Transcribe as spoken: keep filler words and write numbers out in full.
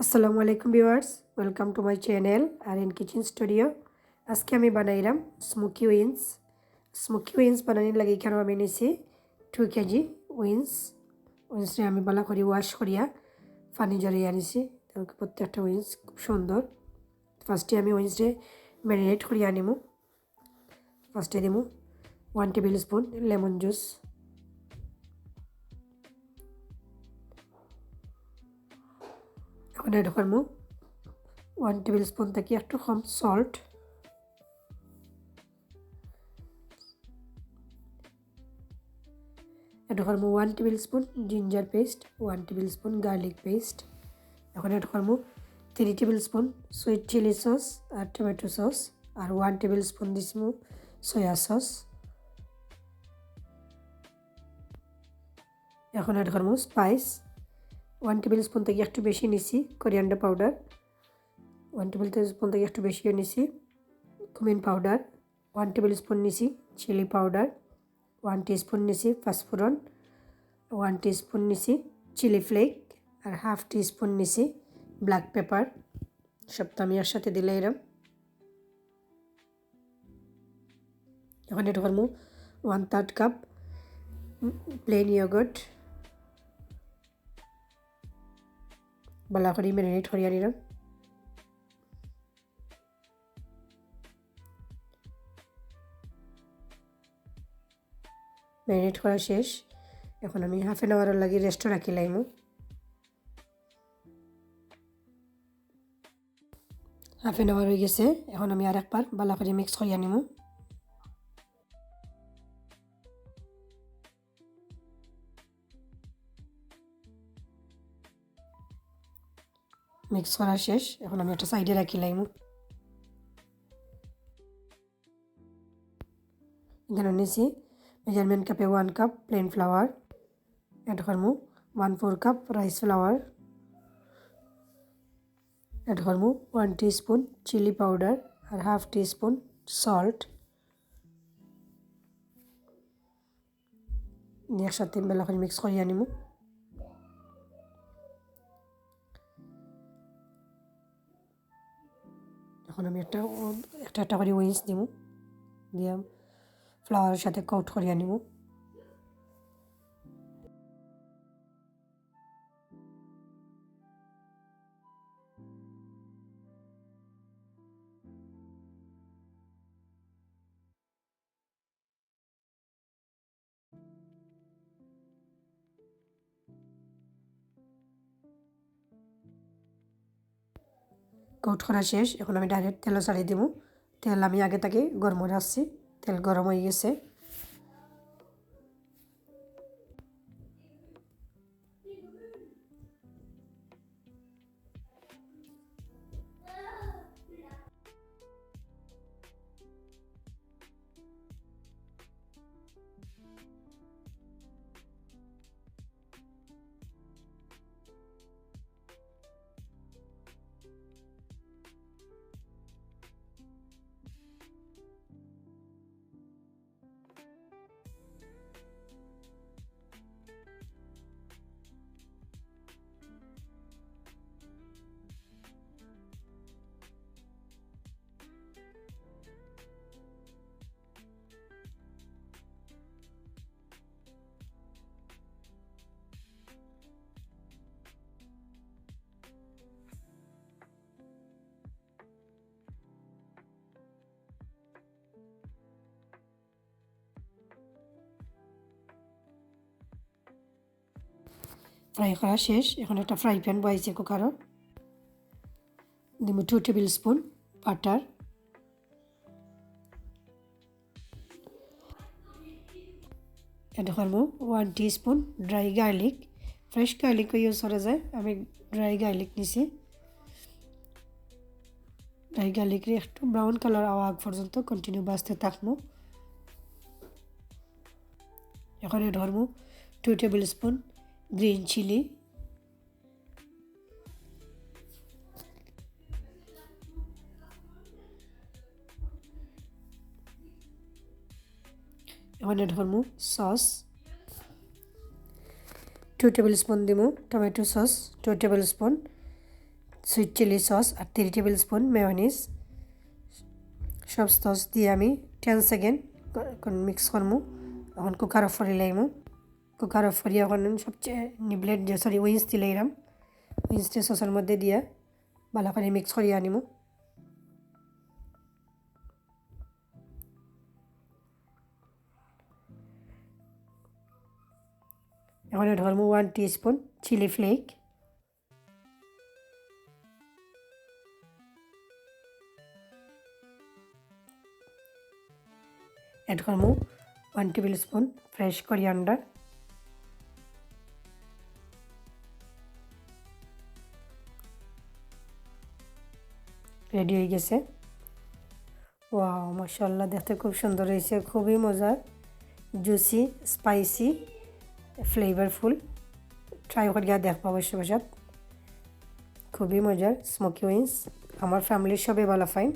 আসসালামু আলাইকুম viewers, welcome to my channel R N kitchen studio. আজকে আমি বানাইরাম স্মোকি উইংস। স্মোকি উইংস বানানির লাগি এখানো আমি নিছি টু কেজি উইংস। উইংসরে আমি ভালা করি ওয়াশ করিয়া পানি ঝরাইয়া নিছি। দেখো প্রত্যেকটা উইংস খুব সুন্দর। ফার্স্টে আমি উইংসরে ম্যারিনেট করিয়া নিমু। ফার্স্টে দিমু one tablespoon lemon juice. এখন অ্যাড করমু ওয়ান টেবিল স্পুন থাকি একটু কম সল্ট। অ্যাড করমু one tablespoon ginger paste, one tablespoon garlic paste. এখন অ্যাড করমু three tablespoon sweet chilli sauce আর টমেটো সস, আর ওয়ান টেবিল স্পুন দিমু সয়া সস। এখন অ্যাড করমু স্পাইস, ওয়ান টেবিল স্পুন থাকি একটু বেশি নিছি coriander powder, one tablespoon থাকি একটু বেশিও নিছি কুমিন পাউডার, ওয়ান টেবিল স্পুন নিছি চিলি পাউডার, ওয়ান টিস্পুন নিছি পাঁচফোড়ন, ওয়ান টিস্পুন নিছি চিলি ফ্লেক, আর হাফ টিস্পুন নিছি ব্ল্যাক পেপার। সবটা আমি একসাথে দিলাইরাম। এখন অ্যাড করমু one third cup plain yogurt, ভালা করি ম্যারিনেট করিয়া নিলাম। ম্যারিনেট করা শেষ। এখন আমি হাফ অ্যান আওয়ারর লাগি রেস্টো রাখিলাইমু। হাফ অ্যান আওয়ার অই গেছে। এখন আমি আরেকবার ভালা করি মিক্স করিয়া নিমু। মিক্স করা শেষ। এখন আমি একটা সাইডে রাখিলাইমু। এখানো নিছি মেজারমেন্ট কাপে one cup plain flour, add করমু one four cup rice flour, add করমু ওয়ান টিস্পুন চিলি পাউডার আর হাফ টিস্পুন সল্ট। একসাথে ভালা করি মিক্স করিয়া নিমু। এখন আমি একটা, একটা একটা করি উইংস দিমু, দিয়া ফ্লাওয়ারর সাথে কোট করিয়া নিমু। কোট করা শেষ। এখন আমি ডাইরেক্ট তেলো ছাড়ি দিমু। তেল আমি আগে থাকি গরম রাখছি, তেল গরম অই গেছে। ফ্রাই করা শেষ। এখন একটা ফ্রাই প্যান বয়াইছি কুকারো, দিমু two tablespoon butter, add করমু one teaspoon dry garlic. Fresh গার্লিকও ইউজ করা যায়, আমি ড্রাই গার্লিক নিছি। ড্রাই গার্লিকরে একটু ব্রাউন কালার অওয়া আগ পর্যন্ত কন্টিনিউ ভাজতে থাকমু। এখন অ্যাড করমু two tablespoon green chilli, এখন অ্যাড করমু সস, টু টেবিল স্পুন দিমু tomato sauce, two tablespoon sweet chilli sauce আর থ্রি টেবিল স্পুন মেয়োনিজ। সব সস দিয়া আমি টেন সেকেন্ড মিক্স করমু। এখন কুকার অফ করি লাইমু। কুকার অফ করি এখন সবচেয়ে নিবলেট যে, সরি, উইংস দিলাইরাম। উইংসটা সসর মধ্যে দিয়া ভালা করি মিক্স করি আনিমু। এখন অ্যাড করমু ওয়ান টিস্পুন চিলি ফ্লেক। অ্যাড করমু one table spoon fresh coriander. Ready হয়ে গেছে। ওয়াও, মাশাআল্লাহ, দেখতে খুব সুন্দর হয়েছে, খুবই মজার, জুসি, স্পাইসি, ফ্লেভারফুল। ট্রাই করিয়া দেখবা অবশ্য বাসাত। খুবই মজার স্মোকি উইংস। আমার ফ্যামিলির সবে ভালা পাইন।